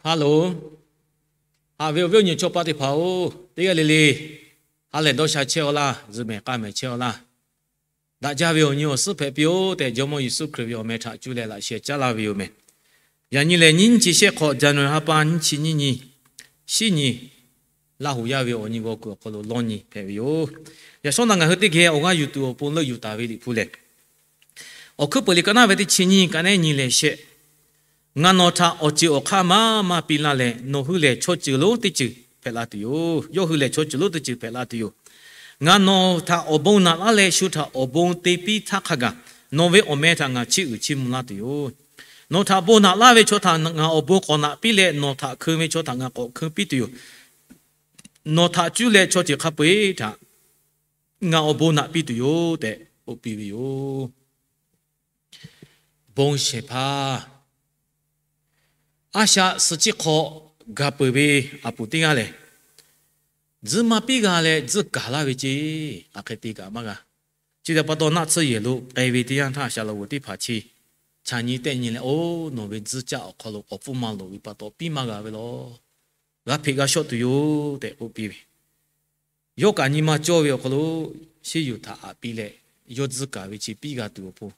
Hello, haꞈ ve awˬ viˉ awˬ nyi chaw paˆ teˇ hpaˍ-oˬ, teˇ g'aˇ le le ha lehˬ dawˇ sha chehˇ-aw laˇ, zuhꞈ mehˍ k'aˇ mehˍ chehˇ-aw laˇ. Daꞈ jaˇ ve awˬ nyi awˬ suhˉ hpehꞈ piˇ-oˆ tehꞈ, Jawˇmawˇ Yeˍsuˆ Hkriꞈ ve awˬ meh htaꞈ cuˇ leh laꞈ sheh caˉ laˇ ve yoˬ meh. Yaꞈ nyi lehˬ, nyiˇ chi shehˆ hk'awꞈ, January ha pa nyiˇ chi nyiˇ nyi, shinˉ nyi, Laˇ huˍ yaˇ ve awˬ nyi g'aw kuiˬ awˬ hk'aw lo lawˇ nyi hpehꞈ ve yoˬ. Yaꞈ shawˉ naꞈ ngaˬ hui teˇ geh awˬ g'aˇ yuˬ tuˬ awˬ pon leuˆ yuˬ taˍ ve Liꞈ hpu lehˬ, Awˬ hkuiˉ peuˬ liꞈ ka naˉ ve teˇ chi nyiˇ ka nehˉ nyi leh shehˆ, Ngaˬ nawˬ htaꞈ awˬ ceuˬ awˬ hk'aˇ maˇ maˇ piˇ laˇ leh, nawˬ hui lehˬ chaw ceuˬ lonˉ teˇ ceuˬ hpehꞈ la tuˬ yoˬ. Yawˇ hui lehˬ chaw ceuˬ lonˉ teˇ ceuˬ hpehꞈ la tuˬ yoˬ. Ngaˬ nawˬ htaꞈ awˬ bon naꞈ laˇ leh, shu htaꞈ awˬ bon te piˇ htaˇ hk'a gaˬ, nawˬ ve awˬ meh htaꞈ ngaˬ chiˇ uiˍ chiˇ mvuh laˇ tuˬ yoˬ. Nawˬ htaꞈ bon naꞈ laˇ ve chaw htaꞈ ngaˬ awˬ bon k'awꞈ naꞈ piˇ leh, nawˬ htaꞈ hkeun ve chaw htaꞈ ngaˬ k'awꞈ hkeun piˇ tuˬ yoˬ. Nawˬ htaꞈ cuˇ leh chaw ceuˬ hk'a peu-eˬ htaꞈ ngaˬ awˬ bon naꞈ piˇ tuˬ yoˬ tehꞈ k'oˆ piˇ ve yoˬ. Bon shehˍ hpaˇ, a shaꞈ suhˍ chi hk'awꞈ gaˬ peuˬ ve a poˍ teˇ g'aˇ lehˬ, tzuhˇ maˇ piˇ g'a leh tzuhˇ kaˬ laˇ ve ceˇ, hk'aˬ hk'e te kaꞈ maˇ g'a. Chi htaꞈ pa taw, naˆ tsuhˇ yehˬ lo k'ai ve teˇ yanˇ htaˇ, a shaꞈ laꞈ g'oˍ teˇ hpaˍ chi chaꞈ nyi tehˆ nyi leh, Oˇ, nawˬ ve tzuhˇ caˆ awˬ hk'aw lo awˬ pfuhˇ maˇ loˍ ve pa taw piˇ maˇ g'a ve law. G'a hpeꞈ g'a shawˆ tuˬ yoˬ tehꞈ k'oˆ piˇ ve. Yawˇ kaꞈ nyi ma cawˇ ve awˬ hk'aw lo, sheˉ yuˬ htaꞈ aꞈ piˇ leh, yawˇ tzuhˇ kaˬ ve chi piˇ g'a tuˬ awˬ pon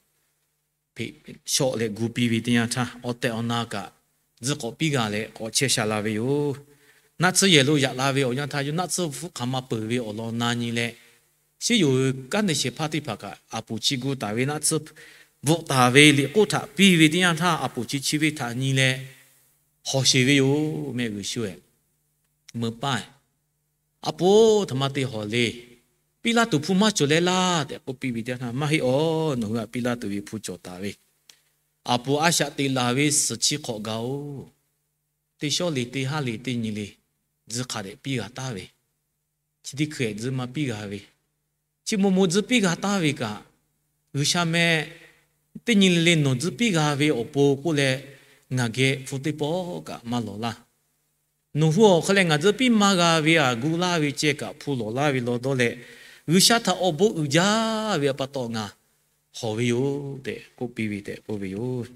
hpeꞈ shawˆ leh gu piˇ ve teˇ yanˇ htaˇ, awˬ tehˬ awˬ na kaꞈ tzuhˇ k'awꞈ piˇ g'a leh k'awꞈ chehˇ sha la ve yoˬ. Naˆ tsuhˇ yehˬ lo yaꞈ la ve awˬ yanˇ htaˇ, yawˇ naˆ tsuhˇ hpfuhˇ hk'aˬ ma peuˬ ve awˬ lawn na nyi leh, sheˉ yoˬ kanˉ te shehˍ hpaˇ teˇ hpaˍ kaꞈ a poˍ chi gu taˍ ve naˆ tsuhˇ bvuhꞈ taˍ ve liꞈ k'oˆ htaꞈ piˇ ve teˇ yanˇ htaˇ, a poˍ chi chi ve htaꞈ nyi leh hawˬ sheˍ ve yoˬ. Mehˆ g'uiˬ shu-eˬ, meuꞈ paˇ-eˬ, a poˍ htaꞈ ma te hawˬ le. Piˇ laˇ tuˬ hpu maˇ cawˬ leh laˇ tehꞈ k'oˆ piˇ ve teˇ yanˇ htaˇ, Maˇ heˆ-oˬ, nawˬ hui htaꞈ piˇ laˇ tuˬ ve hpu cawˬ taˍ ve. A poˍ a shaꞈ teꞈ laˬ ve suhˍ chi hk'awꞈ gaˬ-oˬ. Teˇ shawˉ le, teˇ haˉ le, teˇ nyi le, tzuhˇ hk'a dehꞈ piˇ g'a taˍ ve. Chi teˇ hkui-eˬ tzuhˇ maˇ piˇ g'a ve. Chi maw maw tzuhˇ piˇ g'a taˍ ve kaꞈ, G'uiˬsha meh teˇ nyi le le nawˬ tzuhˇ piˇ g'a ve awˬ pon k'oˆ leh, ngaˬ geh hpu teˇ pawˆ kaꞈ maˇ lawˬ laˇ. Nawˬ hui awˬ hk'aw leh ngaˬ tzuhˇ piˇ maˇ g'a ve aꞈ gu laˇ ve ceh kaꞈ hpu lawˬ laˇ ve law dawˇ leh, G'uiˬsha htaꞈ awˬ bon uiˍ jaˇ ve pa taw ngaˬ hawˬ ve yoˬ tehꞈ k'oˆ piˇ ve tehꞈ k'oˆ ve yoˬ.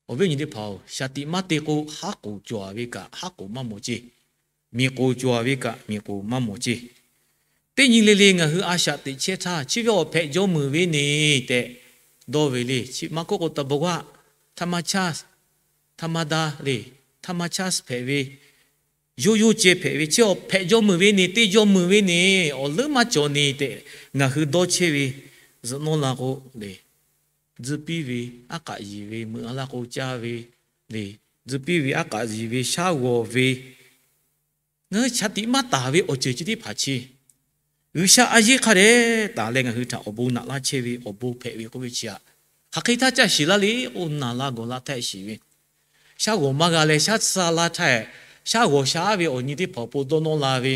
Awˬ viˉ awˬ nyi teˇ hpaˍ-oˬ, shaˍ tiꞈ maˇ te k'o haˉ k'oˍ cawˬ ve kaꞈ haˉ k'oˍ maˇ mawˬ ceˇ. Miˬ k'oˍ cawˬ ve kaꞈ miˬ k'oˍ maˇ mawˬ ceˇ. Teˇ nyi le le ngaˬ hui a shaꞈ teꞈ chehˇ htaˇ, chi ve awˬ hpehꞈ jaw meuˍ ve ne tehꞈ dawˇ ve le. Chi maˇ k'oˆ k'o, ธรรมชาติ ธรรมชาติ le, ธรรมชาติ hpehꞈ ve, yawˇ yawˇ ceh hpehꞈ ve, chi awˬ hpehꞈ jaw meuˍ ve ne, te jaw meuˍ ve ne, awˬ leuˉ maˇ cawˬ ne tehꞈ ngaˬ hui dawˇ chehˇ ve zuhꞈ nawˇ la k'o le, tzuhˇ piˇ ve, aˉ k'aꞈ yiˍ ve, meuꞈ a laˇ k'o caˇ ve le, tzuhˇ piˇ ve, aˉ k'aꞈ yiˍ ve, shaˉ g'awˬ ve, ngaˬ hui shaˍ tiꞈ maˇ taˍ ve awˬ ceuˬ chi teˇ hpaˍ chi, G'uiˬsha a yeˇ hk'a dehꞈ taˍ leh ngaˬ hui htaꞈ awˬ bon naꞈ laˇ chehˇ ve awˬ bon hpehꞈ ve k'oˆ ve chi aꞈ, hk'aˬ hk'e htaˇ caˇ shiˍ laˇ le k'o, naˬ la gawˬ la htaˇ shiˍ ve. Shaˉ g'awˬ maˇ g'a leh shaˉ tsuhˇ laˇ htaˇ, shaˉ g'awˬ sha ve awˬ nyi teˇ hpaˍ awˬ pon dawˇ nawˇ la ve,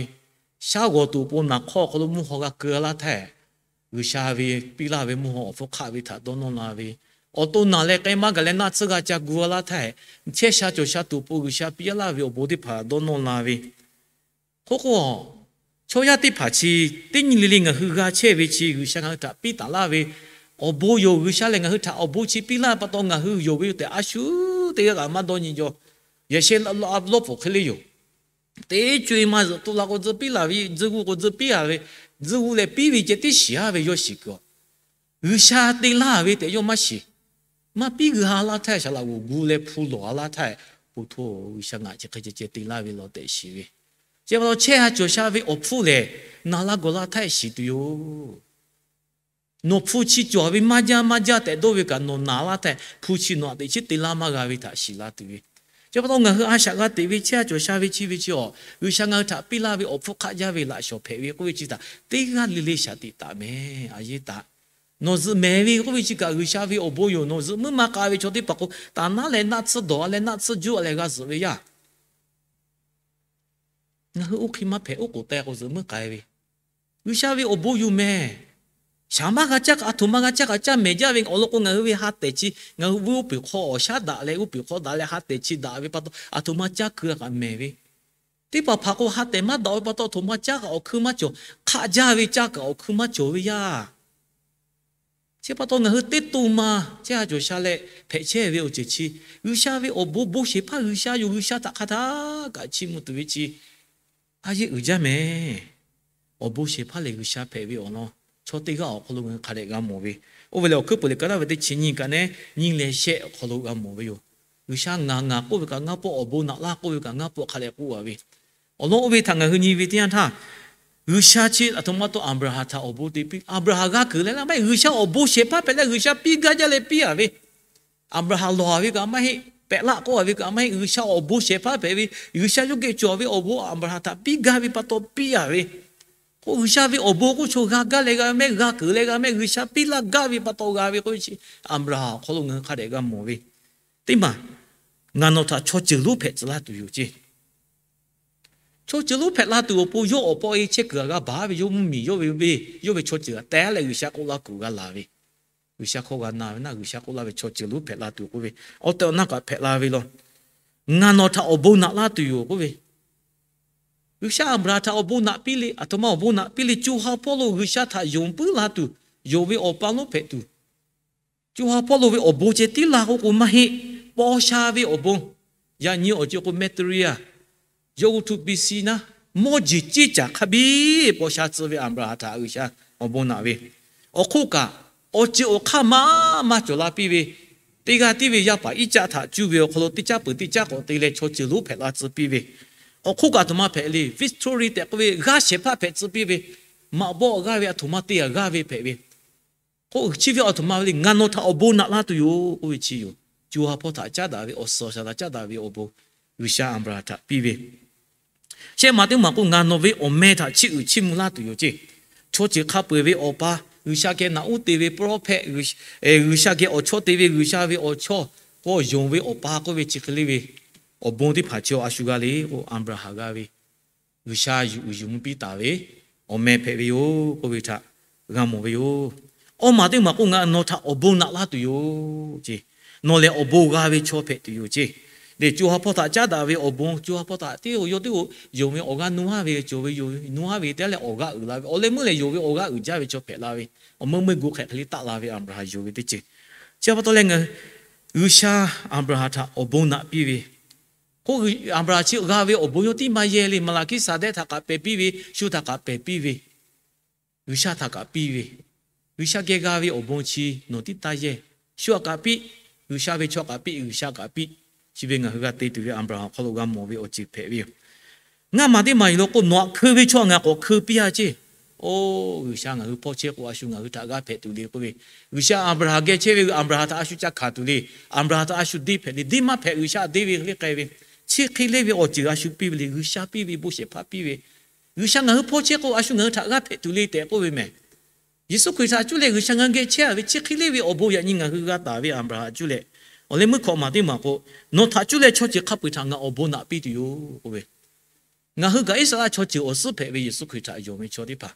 shaˉ g'awˬ tuˬ awˬ pon naˬ hk'awˇ awˬ hk'aw lo mvuhˇ haw g'a keu laˇ htaˇ, G'uiˬsha ve piˇ laˇ ve mvuhˇ haw awˬ hpfuhˇ hk'aˆ ve htaꞈ dawˇ nawˇ la ve, awˬ to naˬ leh k'ai maˇ gaˬ leh naˆ tsuhˇ g'a ca gu laˇ htaˇ, chehˇ sha cawˬ sha tuˬ awˬ pon G'uiˬsha piˇ laˇ ve awˬ bon teˇ hpaˍ dawˇ nawˇ la ve, k'oˆ k'o, chaw yaˇ teˇ hpaˍ chi teˇ nyi le le ngaˬ hui g'a chehˇ ve chi G'uiˬsha ngaˬ hui htaꞈ piˇ taˍ laˇ ve awˬ bon yoˬ. G'uiˬsha lehˬ ngaˬ hui htaꞈ awˬ bon chi piˇ laˇ ve pa taw ngaˬ hui yonˍ ve yoˬ tehꞈ a shu teˇ g'aˇ kaꞈ maˇ dawˇ nyi jaw. Yaꞈ sheh lawˇ pfuhˍ hk'e le yoˬ. Teˇ co-e ma zuhꞈ tu la k'o tzuhˇ piˇ laˬ ve, tzuhˇ g'uˇ k'o tzuhˇ piˇ a ve, tzuhˇ g'uˇ leh piˇ ve ceh teˇ shiˍ a ve yawˇ shiˍ kuiˬ a. G'uiˬsha te laˇ ve tehꞈ yawˇ maˇ shiˍ. Maˇ piˇ g'uiˬ ha laˇ htaˇ, shaˍ laꞈ g'oˍ gu leh hpu lawˬ a laˇ htaˇ, po hto G'uiˬsha ngaˬ chi hk'e ceh ceh te laˇ ve law tehꞈ shiˍ ve, chi pa taw chehˇ ha cawˬ sha ve awˬ hpfuhˇ lehˬ, naˬ la gawˬ la htaˇ shiˍ tuˬ yoˬ. Nawˬ hpu chi cawˬ ve maˇ jaˇ maˇ jaˇ tehꞈ dawˇ ve kaꞈ nawˬ naˬ laˇ htaˇ, hpu chi nawˬ aꞈ teꞈ chiˉ te laˇ maˇ g'a ve htaꞈ shiˍ la tuˬ ve. Chi pa taw ngaˬ hui a shaꞈ g'a teꞈ ve chehˇ ha cawˬ sha ve chi ve chi awˬ, G'uiˬsha ngaˬ hui htaꞈ piˇ laˇ ve awˬ hpfuhˇ hk'aˆ jaˇ ve laꞈ shawˍ hpehꞈ ve k'oˆ ve chi htaꞈ teˇ g'aˇ le le shaˍ tiꞈ taˍ mehˍ. A yeˇ taꞈ nawˬ zuhꞈ mehˍ ve k'oˆ ve chi kaꞈ G'uiˬsha ve awˬ bon yoˬ. Nawˬ zuhꞈ muiˉ maˇ k'a ve chaw teˇ hpaˍ k'o, taˍ naˉ leh naˆ tsuhˇ dawˬ a leh naˆ tsuhˇ juˇ a leh g'a zuhꞈ ve yaˇ. Ngaˬ hui oˇ hk'e maˇ hpehꞈ, oˉ k'oˍ teh k'o zuhꞈ muiˉ k'ai ve, G'uiˬsha ve awˬ bon yoˬ mehˍ. Shaˍ maˇ g'a caˇ kaꞈ, aˬ htoꞈ ma g'a caˇ kaꞈ caˇ mehˍ jaˇ ve awˬ lawn k'o, ngaˬ hui ve ha tehˬ chi, ngaˬ hui ve uˉ peunˍ hk'aw awˬ shaˉ daꞈ leh uˉ peunˍ hk'aw daꞈ leh ha tehˬ chi daꞈ ve pa taw, aˬ htoꞈ ma caˇ keu kaꞈ mehˍ ve. Teˇ hpaˍ hpaˍ k'o ha tehˬ maˇ daꞈ ve pa taw, aˬ htoꞈ ma caˇ kaꞈ awˬ hkui maˇ cawˬ. Hk'aˆ jaˇ ve caˇ kaꞈ awˬ hkui maˇ cawˬ ve yaˇ. Chi pa taw ngaˬ hui teˇ to ma chehˇ ha cawˬ sha leh hpehꞈ chehˇ ve awˬ ceuˬ chi, G'uiˬsha ve awˬ bon bon shehˍ hpaˇ G'uiˬsha yoˬ. G'uiˬsha htaꞈ hk'a htaˇ kaꞈ chiˇ mvuh tuˬ ve chi a yeˇ uiˍ jaˇ mehˍ. Awˬ bon shehˍ hpaˇ lehˬ G'uiˬsha hpehꞈ ve awˬ lawn chaw teˇ g'aˇ awˬ hk'aw lo ngaˬ hui hk'a dehꞈ g'a mawˬ ve. Oˇ ve lehˬ awˬ hkuiˉ peuˬ lehˬ ka daˇ ve teˇ chi nyiˇ kaꞈ nehˉ nyiˇ leh shehˆ awˬ hk'aw lo g'a mawˬ ve yoˬ. G'uiˬsha ngaˬ ngaˬ k'oˆ ve kaꞈ ngaˇ pawˆ, awˬ bon naꞈ laˇ k'oˆ ve kaꞈ ngaˇ pawˆ hk'a dehꞈ k'oˆ a ve. Awˬ lawn oˇ ve htaꞈ ngaˬ hui nyi ve teˇ yanˇ htaˇ, G'uiˬsha chi aˬ htoꞈ ma taw Aˍbraˍhanˍ htaꞈ awˬ bon te piˇ. Aˍbraˍhanˍ g'a keunˍ leh laˇ maˇ heˆ. G'uiˬsha awˬ bon shehˍ hpaˇ hpehꞈ leh G'uiˬsha piˇ gaˇ jaˇ leh piˇ a ve. Aˍbraˍhanˍ lawˬ a ve kaꞈ maˇ heˆ, pehꞈ laˆ k'oˆ a ve kaꞈ maˇ heˆ. G'uiˬsha awˬ bon shehˍ hpaˇ hpehꞈ ve, G'uiˬsha yawˇ geh cawˬ ve awˬ bon Aˍbraˍhanˍ htaꞈ piˇ gaˇ ve pa taw piˇ a ve. K'o G'uiˬsha ve awˬ bon k'oˆ chaw g'a gaˇ leh g'a mehˆ, g'a keunˍ leh g'a mehˆ, G'uiˬsha piˇ laˇ gaˇ ve pa taw g'a ve k'oˆ ve chi, Aˍbraˍhanˍ awˬ hk'aw lo ngaˬ hui hk'a dehꞈ g'a mawˬ ve. Teˇ maˬ ngaˬ nawˬ htaꞈ chaw ceuˬ lonˉ hpehꞈ tcuh laˇ tuˬ yoˬ ceˇ. Chaw ceuˬ lonˉ hpehꞈ la tuˬ awˬ pon yawˇ awˬ pawˆ e chehˇ kuiˬ a g'a baˬ ve, yawˇ mvuhˇmiˬ yawˇ ve venˇ yawˇ ve chaw ceuˬ a teh leh G'uiˬsha k'oˆ laˇ kuiˬ g'a laˬ ve. G'uiˬsha hkawˇ g'a na ve naˆ, G'uiˬsha k'oˆ laˇ ve chaw ceuˬ lonˉ hpehꞈ la tuˬ k'oˆ ve, awˬ tehˬ awˬ na kaꞈ hpehꞈ la ve law. Ngaˬ nawˬ htaꞈ awˬ bon naꞈ laˇ tuˬ yoˬ k'oˆ ve, G'uiˬsha Aˍbraˍhanˍ htaꞈ awˬ bon naꞈ piˇ le. Aˬ htoꞈ ma awˬ bon naꞈ piˇ le. Co ha hpawˇ lo G'uiˬsha htaꞈ yonˍ puiˉ la tuˬ, yonˍ ve awˬ pa lonˉ hpehꞈ tuˬ, co ha hpawˇ lo ve awˬ bon ceh tiˉ la k'oˆ k'o maˇ heˆ. Paw sha ve awˬ bon, yaꞈ nyi awˬ ceuˬ k'o material, yawˇ g'uˇ htu pi si naˉ, mawˇ jeˬ ceˇ caˬ hk'a biˇ paw sha tcuh ve Aˍbraˍhanˍ htaꞈ G'uiˬsha awˬ bon naꞈ ve. Awˬ hk'oˆ kaꞈ, awˬ ceuˬ awˬ hk'aˇ maˇ maˇ cawˬ la piˇ ve, teˇ g'aˇ tiˉ ve yaˇ paˍ Iˉcaˆ htaꞈ cuˇ ve awˬ hk'aw lo teˇ caˉ peuˬ teˇ caˉ k'awꞈ te leh chaw ceuˬ lonˉ hpehꞈ la tcuh piˇ ve. Awˬ hk'oˆ kaꞈ aˬ htoꞈ ma hpehꞈ le, victory tehꞈ k'oˆ ve g'aˇ shehˍ hpaˇ hpehꞈ tcuh piˇ ve, maꞈ bawˆ g'aˇ ve aˬ htoꞈ ma te g'a g'aˇ ve hpehꞈ ve. K'o chi ve aˬ htoꞈ ma ve le, ngaˬ nawˬ htaꞈ awˬ bon naꞈ laˇ tuˬ yoˬ k'oˆ ve chi yoˬ. Co ha hpawˇ htaꞈ caˉ daꞈ ve awˬ suhˍ awˬ shaˍ htaꞈ caˉ daꞈ ve awˬ bon G'uiˬsha Aˍbraˍhanˍ htaꞈ piˇ ve. Shehˆ maˬ teˇ maˬ k'o, ngaˬ nawˬ ve awˬ meh htaꞈ chiˇ uiˍ chiˇ mvuh laˇ tuˬ yoˬ ceˇ. Chaw ceuˬ hk'a peu eˬ ve Awˬ pa, G'uiˬsha geh naꞈ uˉ te ve prophet, G'uiˬsha geh awˬ chawˇ te ve, G'uiˬsha ve awˬ chawˇ k'o yonˍ ve Awˬ pa k'oˆ ve chi hk'e le ve awˬ bon teˇ hpaˍ chi a shu g'a le k'o, Aˍbraˍhanˍ g'a ve G'uiˬsha yuˬ uiˍ yuˬ mvuh piˇ taˍ ve awˬ meh hpehꞈ ve yoˬ k'oˆ ve htaꞈ g'a mawˬ ve yoˬ. Awˇ maˬ teˇ maˬ k'o, ngaˬ nawˬ htaꞈ awˬ bon naꞈ laˇ tuˬ yoˬ ceˇ. Nawˬ lehˬ awˬ bon g'a ve chaw hpehꞈ tuˬ yoˬ ceˇ. Lehˬ co ha hpawˇ htaꞈ caˉ daꞈ ve awˬ bon, co ha hpawˇ htaꞈ teˇ o yawˇ teˇ o yonˍ ve awˬ g'aˇ nuˇ haˉ ve cawˬ ve yoˬ, nuˇ haˉ ve teˇ leh awˬ g'aˇ uiˍ la ve awˬ leh meuˇ lehˬ yonˍ ve awˬ g'aˇ uiˍ jaˇ ve chaw hpehꞈ la ve, awˬ meuˇ meuˇ gu hk'ehꞈ hk'e le taˆ la ve Aˍbraˍhanˍ yonˍ ve teˇ ceuˬ. Chi pa taw leh ngaˬ G'uiˬsha Aˍbraˍhanˍ htaꞈ awˬ bon naꞈ piˇ ve k'o, Aˍbraˍhanˍ chi g'a ve awˬ bon yawˇ tiˉ maˇ yehˇ le. Maˍlaˍhkiˇsaˍdehˇ htaꞈ kaꞈ pehˬ piˇ ve, shu htaꞈ kaꞈ pehˬ piˇ ve, G'uiˬsha htaꞈ kaꞈ piˇ ve, G'uiˬsha geh g'a ve awˬ bon chi nawˬ tiˉ taˇ yehˇ. Shu htaꞈ kaꞈ piˇ, G'uiˬsha ve chaw kaꞈ piˇ, G'uiˬsha kaꞈ piˇ. Chi ve ngaˬ hui g'a te tuˬ ve Aˍbraˍhanˍ awˬ hk'aw lo g'a mawˬ ve awˬ ceuˬ hpehꞈ ve yoˬ. Ngaˇ maˬ teˇ maˬ yuˬ law k'o, nawˬ htaꞈ hkeu ve chaw ngaˬ k'awꞈ hkeu piˇ a ceˇ. Oˇ, G'uiˬsha ngaˬ hui hpawˇ chehˇ k'o a shu ngaˬ hui htaꞈ g'aˇ hpehꞈ tuˬ le k'oˆ ve, G'uiˬsha Aˍbraˍhanˍ geh chehˇ ve Aˍbraˍhanˍ htaꞈ a shu ca hkanˍ tuˬ le. Aˍbraˍhanˍ htaꞈ a shu deˇ hpehꞈ le. Deˇ maˇ hpehꞈ, G'uiˬsha deˇ ve hk'e le k'ai ve, chi hk'e le ve awˬ ceuˬ a shu piˇ ve le. G'uiˬsha piˇ ve, bon shehˍ hpaˇ piˇ ve, G'uiˬsha ngaˬ hui hpawˇ chehˇ k'o a shu ngaˬ hui htaꞈ g'aˇ hpehꞈ tuˬ le tehꞈ k'oˆ ve mehˬ. Yeˍsuˆ Hkriꞈ htaꞈ cuˇ leh G'uiˬsha ngaˬ hui geh chehˇ a ve chi hk'e le ve awˬ bon yaꞈ nyi ngaˬ hui g'a taˍ ve Aˍbraˍhanˍ cuˇ leh, awˬ leh meuˇ hkawꞈ maˬ teˇ maˬ k'o, nawˬ htaꞈ cuˇ leh chaw ceuˬ hk'a peu eˬ htaꞈ ngaˬ awˬ bon naꞈ piˇ tuˬ yoˬ k'oˆ ve. Ngaˬ hui kaꞈ Iˉsaˍreˍlaˆ chaw ceuˬ awˬ suhˉ hpehꞈ ve Yeˍsuˆ Hkriꞈ htaꞈ yonˍ ve chaw teˇ hpaˍ,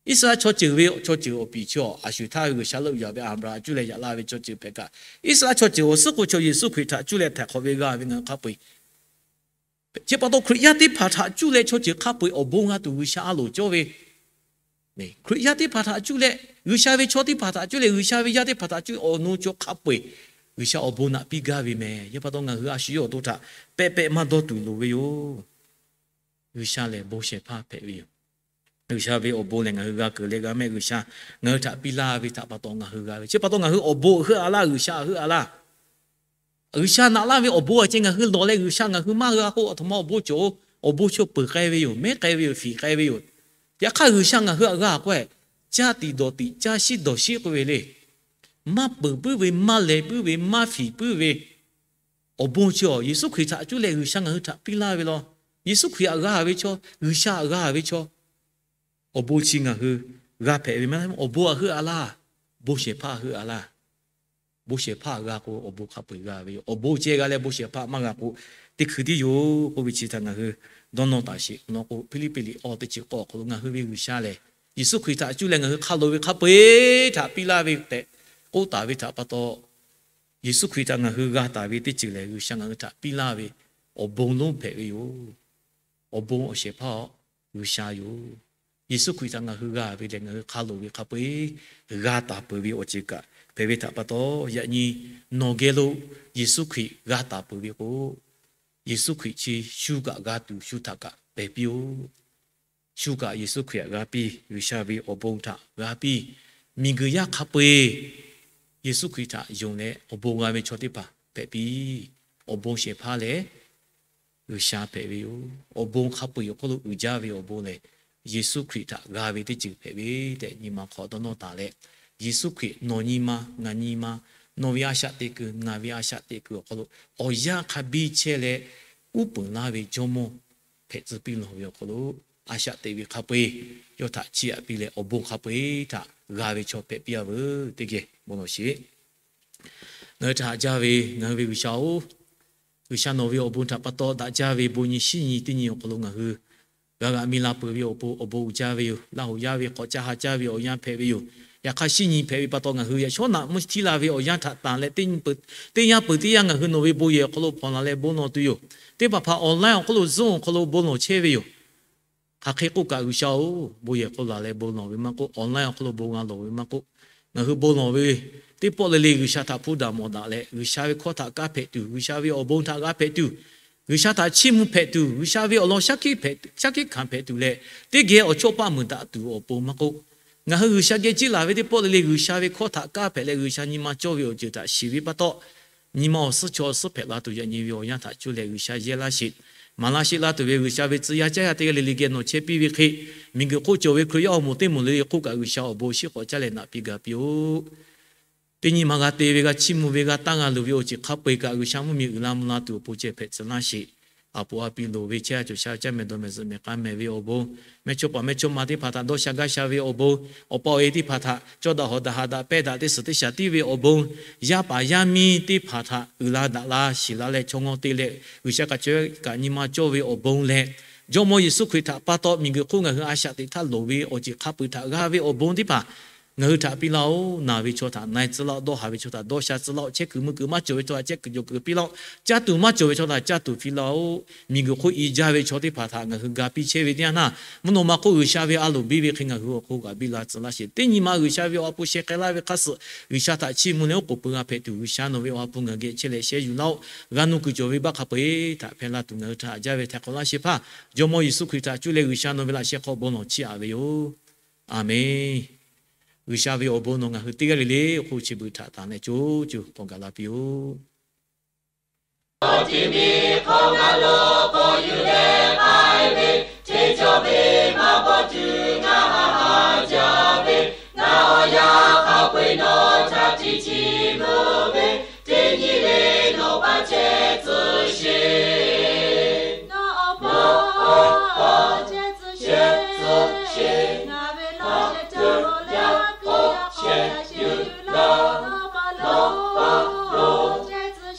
Iˉsaˍreˍlaˆ chaw ceuˬ ve chaw ceuˬ awˬ piˍ chi a shu htaˇ G'uiˬsha leuˆ yaꞈ ve Aˍbraˍhanˍ cuˇ leh yaꞈ la ve chaw ceuˬ hpehꞈ kaꞈ, Iˉsaˍreˍlaˆ chaw ceuˬ awˬ suhˉ k'o chaw Yeˍsuˆ Hkriꞈ htaꞈ cuˇ leh htaiˍ hk'awꞈ ve g'a ve ngaˬ hui hk'a peu eˬ Chi pa taw Hkriꞈ yaˇ teˇ hpaˍ htaꞈ cuˇ leh chaw ceuˬ hk'a peu eˬ awˬ bon g'a tuˬ G'uiˬsha a loˍ cawˇ ve. Hkriꞈ yaˇ teˇ hpaˍ htaꞈ cuˇ leh, G'uiˬsha ve chaw teˇ hpaˍ htaꞈ cuˇ leh, G'uiˬsha ve yaˇ teˇ hpaˍ htaꞈ cuˇ awˬ nu chaw hk'a peu eˬ G'uiˬsha awˬ bon naꞈ piˇ gaˇ ve mehˬ. Chi pa taw ngaˬ hui a shu yawˇ awˬ to htaꞈ pehꞈ pehꞈ maˇ dawˇ tuˬ loˍ ve yoˬ. G'uiˬsha lehˬ bon shehˍ hpaˇ hpehꞈ ve yoˬ. G'uiˬsha ve awˬ bon lehˬ ngaˬ hui g'a keunˍ leh g'a mehˆ, G'uiˬsha ngaˬ hui htaꞈ piˇ laˇ ve htaꞈ pa taw ngaˬ hui g'a ve. Chi pa taw ngaˬ hui awˬ bon heuˆ a laˇ, G'uiˬsha heuˆ a laˇ. G'uiˬsha naꞈ laˇ ve awˬ bon a ceh ngaˬ hui lawˬ leh G'uiˬsha ngaˬ hui maˇ g'a k'o, aˬ htoꞈ ma awˬ bon cawˬ-o? Awˬ bon chaw peuˬ k'ai ve yoˬ, mehˉ k'ai ve yoˬ, fiˍ k'ai ve yoˬ. Yaꞈ hk'aˇ G'uiˬsha ngaˬ hui htaꞈ g'a k'o, caˇ tiꞈ dawˬ tiꞈ, caˇ shiˉ dawˬ shiˉ k'oˆ ve le. Maˇ peuˬ puiˉ ve, maˇ lehˬ puiˉ ve, maˇ fiˍ puiˉ ve awˬ bon chi a Yeˍsuˆ Hkriꞈ htaꞈ cuˇ leh G'uiˬsha ngaˬ hui htaꞈ piˇ laˇ ve law. Yeˍsuˆ Hkriꞈ htaꞈ g'a ve chaw, G'uiˬsha htaꞈ g'a ve chaw awˬ bon chi ngaˬ hui g'a hpehꞈ ve maˇ heˆ. Awˬ bon htaꞈ heuˆ a laˇ, bon shehˍ hpaˇ htaꞈ heuˆ a laˇ. Bon shehˍ hpaˇ g'a k'o awˬ bon hk'a peu eˬ g'a ve yoˬ. Awˬ bon ceh g'a leh bon shehˍ hpaˇ maˇ g'a k'o, teˇ hkui tiˉ yoˬ k'oˆ ve chi htaꞈ ngaˬ hui dawˇ nawˇ taˍ sheˍ. Awˬ lawn k'o, Hpiˇliˇpiˆ liꞈ awˇ teˇ chi k'awˇ awˬ hk'aw lo ngaˬ hui ve G'uiˬsha lehˬ, Yeˍsuˆ Hkriꞈ htaꞈ cuˇ leh ngaˬ hui hk'a loˍ ve hk'a peu eˬ htaꞈ piˇ laˇ ve tehꞈ k'oˆ taˍ ve htaꞈ pa taw, Yeˍsuˆ Hkriꞈ htaꞈ ngaˬ hui g'a taˍ ve teˇ ceuˬ lehˬ, G'uiˬsha ngaˬ hui htaꞈ piˇ laˇ ve awˬ bon lonˉ hpehꞈ ve yoˬ. Awˬ bon awˬ shehˍ hpaˇ G'uiˬsha yoˬ. Yeˍsuˆ Hkriꞈ htaꞈ ngaˬ hui g'a ve lehˬ, ngaˬ hui hk'a loˍ ve hk'a peu-eˬ g'a taˍ peuˬ ve awˬ ceuˬ kaꞈ hpehꞈ ve htaꞈ pa taw, yaꞈ nyi nawˬ geh lo Yeˍsuˆ Hkriꞈ g'a taˍ peuˬ ve k'o, Yeˍsuˆ Hkriꞈ chi shu kaꞈ g'a tuˬ shu htaꞈ kaꞈ pehˬ piˇ-oˆ. Shu kaꞈ Yeˍsuˆ Hkriꞈ htaꞈ g'a piˇ, G'uiˬsha ve awˬ bon htaꞈ g'a piˇ, miˬguiˬ yaˇ hk'a peu-eˬ Yeˍsuˆ Hkriꞈ htaꞈ yonˍ leh awˬ bon g'a ve chaw teˇ hpaˍ hpehꞈ piˇ. Awˬ bon shehˍ hpaˇ lehˬ, G'uiˬsha hpehꞈ ve yoˬ. Awˬ bon hk'a peu-eˬ awˬ hk'oˆ lo uiˍ jaˇ ve awˬ bon lehˬ, Yeˍsuˆ Hkriꞈ htaꞈ g'a ve teˇ ceuˬ hpehꞈ ve tehꞈ nyi ma hk'aw dawˇ nawˇ taˍ leh, Yeˍsuˆ Hkriꞈ nawˬ nyi ma ngaˬ nyi ma, nawˬ ve a shaꞈ teꞈ kuiˬ ngaˬ ve a shaꞈ teꞈ kuiˬ awˬ hk'aw lo awˬ yanˇ hk'a biˇ chehˇ leh, uˉ peunˍ laˇ ve Jawˇmawˇ hpehꞈ tcuh piˇ lawˬ ve awˬ hk'aw lo, a shaꞈ teꞈ ve hk'a peu-eˬ yawˇ htaꞈ chiˇ aꞈ piˇ leh, awˬ bon hk'a peu-eˬ htaꞈ g'a ve chaw hpehꞈ piˇ-a veuˬ. Teˇ geh bon lawˬ sheˍ. Ngaˬ hui htaꞈ haꞈ jaˇ ve ngaˬ hui ve G'uiˬsha-oˬ, G'uiˬsha nawˬ ve awˬ bon htaꞈ pa taw daꞈ jaˇ ve bon nyi shiˉ nyi teˇ nyi awˬ hk'aw lo ngaˬ hui g'a g'aꞈ mi la peuˬ ve awˬ pon awˬ bon uiˍ jaˇ ve yoˬ. Laˇ hoꞈ yaˇ ve k'awꞈ caˇ ha caˇ ve awˬ yanˇ hpehꞈ ve yoˬ. Yaꞈ hk'aˇ, shiˉ nyi hpehꞈ ve pa taw ngaˬ hui yaꞈ shawˉ naꞈ mvuhˇ htiˇ la ve awˬ yanˇ htaꞈ tanˬ leh, teˇ yanˇ peuˬ teˇ yanˇ ngaˬ hui nawˬ ve bon yehˬ awˬ hk'aw lo hpawnˬ la leh bon lawˬ tuˬ yoˬ. Teˇ hpaˍ hpaˍ online awˬ hk'oˆ lo Zoom awˬ hk'aw lo bon lawˬ chehˇ ve yoˬ. Hk'aˬ hk'e k'oˆ kaꞈ, G'uiˬsha-oˬ, bon yehˬ hk'oˆ lo la leh bon lawˬ ve maˇ k'oˆ, online awˬ hk'aw lo bon g'a lawˬ ve maˇ k'oˆ, ngaˬ hui bon lawˬ ve teˇ pawˆ le le G'uiˬsha htaꞈ hpuˇ daꞈ mawˬ daꞈ leh, G'uiˬsha ve hkawˇ htaꞈ kaˇ hpehꞈ tuˬ, G'uiˬsha ve awˬ bon htaꞈ g'a hpehꞈ tuˬ, G'uiˬsha htaꞈ chiˇ mvuh hpehꞈ tuˬ, G'uiˬsha ve awˬ lawn shaˉ hkiˆ hkanˍ hpehꞈ tuˬ leh, teˇ geh awˬ chawˇ paˆ muiˬ daꞈ tuˬ awˬ pon maˇ k'oˆ, ngaˬ hui G'uiˬsha geh ciˇ laˬ ve teˇ pawˆ le le G'uiˬsha ve hkawˇ htaꞈ kaˇ hpehꞈ leh G'uiˬsha nyi ma cawˇ ve awˬ ceuˬ htaꞈ shiˍ ve pa taw, nyi ma awˬ suhˉ chaw awˬ suhˉ hpehꞈ la tuˬ yaꞈ nyi ve awˬ yanˇ htaꞈ cuˇ leh G'uiˬsha yehˇ laˇ sheˍ. Maˍ laˇ sheˆ laˇ tuˬ ve G'uiˬsha ve tcuh yaˇ caˇ yaˇ teˇ g'aˇ le le geh nawˬ chehˇ piˇ ve hk'e, miˬguiˬ hk'oˆ cawˬ ve Hkriꞈ yaˇ awˬ moˍ teˇ moˍ le le hk'oˆ kaꞈ G'uiˬsha awˬ bon shiˉ k'awꞈ caˇ leh naꞈ piˇ ga piˇ-oˆ. Teˇ nyi ma g'a te ve, g'a chiˇ mvuh ve, g'a tanˇ g'a luˬ ve awˬ ceuˬ hk'a peu-eˬ kaꞈ G'uiˬsha mvuhˇmiˬ uiˍ la mvuh la tuˬ awˬ pon ceh hpehꞈ tcuh laˇ sheˍ. A poˍ a piˇ loˍ ve chehˇ a cawˬ sha caˇ mehˍ dawˬ mehˍ zuhꞈ mehˍ k'a mehˍ ve awˬ bon, mehˇchawˇpaˍ mehˇchawˇma teˇ hpaˍ htaꞈ dawˇ sha gaˇ sha ve awˬ bon, awˬ pa awˬ e teˇ hpaˍ htaꞈ cawˇ daꞈ hawˍ daꞈ haꞈ daꞈ pehnˇ daꞈ teˇ suhˍ teˇ shaˍ tiˉ ve awˬ bon, yaˇ paˍ yaˇ miˇ teˇ hpaˍ htaꞈ uiˍ la daꞈ la shiˍ la leh chaw ngawˇ te leh G'uiˬsha kaꞈ cawˬ kaꞈ nyi ma cawˇ ve awˬ bon leh, Jawˇmawˇ Yeˍsuˆ Hkriꞈ htaꞈ pa taw miˬguiˬ hk'oˆ ngaˬ hui a shaꞈ teꞈ htaˇ loˍ ve awˬ ceuˬ hk'a peu-eˬ htaꞈ g'a ve awˬ bon teˇ hpaˍ ngaˬ hui htaꞈ piˇ laˇ-oˆ. Naˬ ve chaw htaꞈ na-e tcuh laˇ-oˆ. Dawˇ haˍ ve chaw htaꞈ dawˇ sha tcuh laˇ-oˆ. Chehˇ kuiˬ mui kuiˬ maˇ cawˬ ve chaw htaꞈ chehˇ kuiˬ cawˬ kuiˬ piˇ laˇ-oˆ. Caˇ tuˬ maˇ cawˬ ve chaw htaꞈ caˇ tuˬ piˇ laˇ-oˆ. Miˬguiˬ hk'oˆ i jaˇ ve chaw teˇ hpaˍ htaꞈ ngaˬ hui ga piˇ chehˇ ve teˇ yanˇ htaˇ, mvuhˇ naw ma hk'oˆ G'uiˬsha ve a loˍ biˇ ve hk'e ngaˬ hui awˬ hk'oˆ g'a biˇ la tcuh laˇ sheˍ. Teˇ nyi ma G'uiˬsha ve awˬ ha hpu sheh k'ai laˇ ve hk'a suhˍ G'uiˬsha htaꞈ chiˇ mvuh leh oˉ k'oˍ pui g'a hpehꞈ tuˬ, G'uiˬsha nawˬ ve awˬ ha hpu ngaˬ geh chehˇ leh shehˇ yuˬ laˇ-oˆ. G'a nuˇ kuiˬ cawˬ ve baˆ hk'a peu-eˬ htaꞈ hpehˇ laˇ tuˬ ngaˬ hui htaꞈ haꞈ jaˇ ve htaiˍ hk'awꞈ laˇ sheˍ hpaˇ, Jawˇmawˇ Yeˍsuˆ Hkriꞈ htaꞈ cuˇ leh G'uiˬsha nawˬ ve laꞈ sheh hk'aw bon lawˬ chiˇ aꞈ ve yoˬ. Aˬmenˍ. G'uiˬsha ve awˬ bon nawˬ ngaˬ hui teˇ g'aˇ le le awˬ hk'oˆ chi beuꞈ htaꞈ tanˬ leh co co k'awꞈ gaˬ la piˇ-oˆ. Awˬ ti miˬ hk'aw ngaˬ lo k'awꞈ yuˬ leh k'ai ve, hteˇ cawˇ ve maˇ bawˬ tuˬ ngaˬ haꞈ haꞈ jaˇ ve, ngaˬ awˬ yanˇ hk'a peu-eˬ nawˬ htaꞈ tiꞈ chiˇ mvuh ve, teˇ nyi le nawˬ paˍ chehˇ tcuh sheˍ. Nawˬ awˬ paˍ chehˇ tcuh sheˍ. Ngaˬ ve lawˬ sheh caˇ lawˬ leh a kuiˬ yaˇ k'awꞈ yaꞈ sheˍ yuˬ laˇ. Nawˬ paˍ lawˬ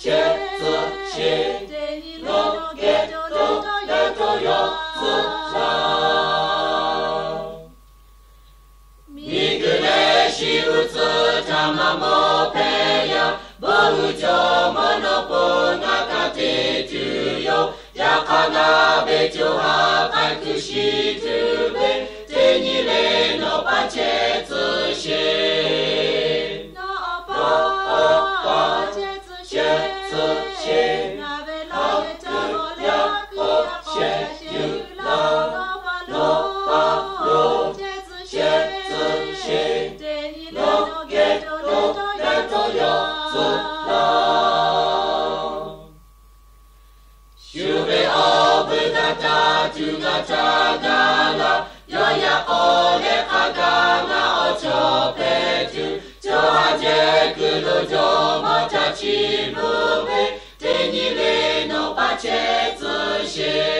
chehˇ tcuh sheˍ. Teˇ nyi le nawˬ geh cawˬ leh dawˇ yaˇ dawˇ yaw tcuh laˇ. Miˬguiˬ leh shiˍ g'uˇ tcuhˇ htaꞈ maˇ mawˬ hpehꞈ yaˇ, bon uiˍ jaw mawˇ nawˬ pon ngaˬ ka te tuˬ yoˬ. Yaꞈ hk'aˇ ngaˬ ve co ha k'ai kuiˬ shiˍ tuˬ ve, teˇ nyi le nawˬ paˍ chehˇ tcuh sheˍ. Nawˬ awˬ paˍ chehˇ tcuh sheˍ. Ngaˬ ve lawˬ sheh caˇ lawˬ leh a kuiˬ yaˇ k'awꞈ yaꞈ sheˍ yuˬ laˇ. Nawˬ paˍ lawˬ chehˇ tcuh sheˍ. Teˇ nyi le nawˬ geh cawˬ leh dawˇ yaˇ dawˇ yaw tcuh laˇ. Shu ve awˬ vuiˬ htaꞈ taˇ tuˬ ngaˬ htaꞈ gaˬ la, yawˇ yaꞈ k'aw leh hk'a gaˬ ngaˬ awˬ chawˇ hpehꞈ tuˬ, co ha jehˬ kuiˬ lo jawˇmawˇ htaꞈ chiˇ mvuh ve, teˇ nyi le nawˬ paˍ chehˇ tcuh sheˍ.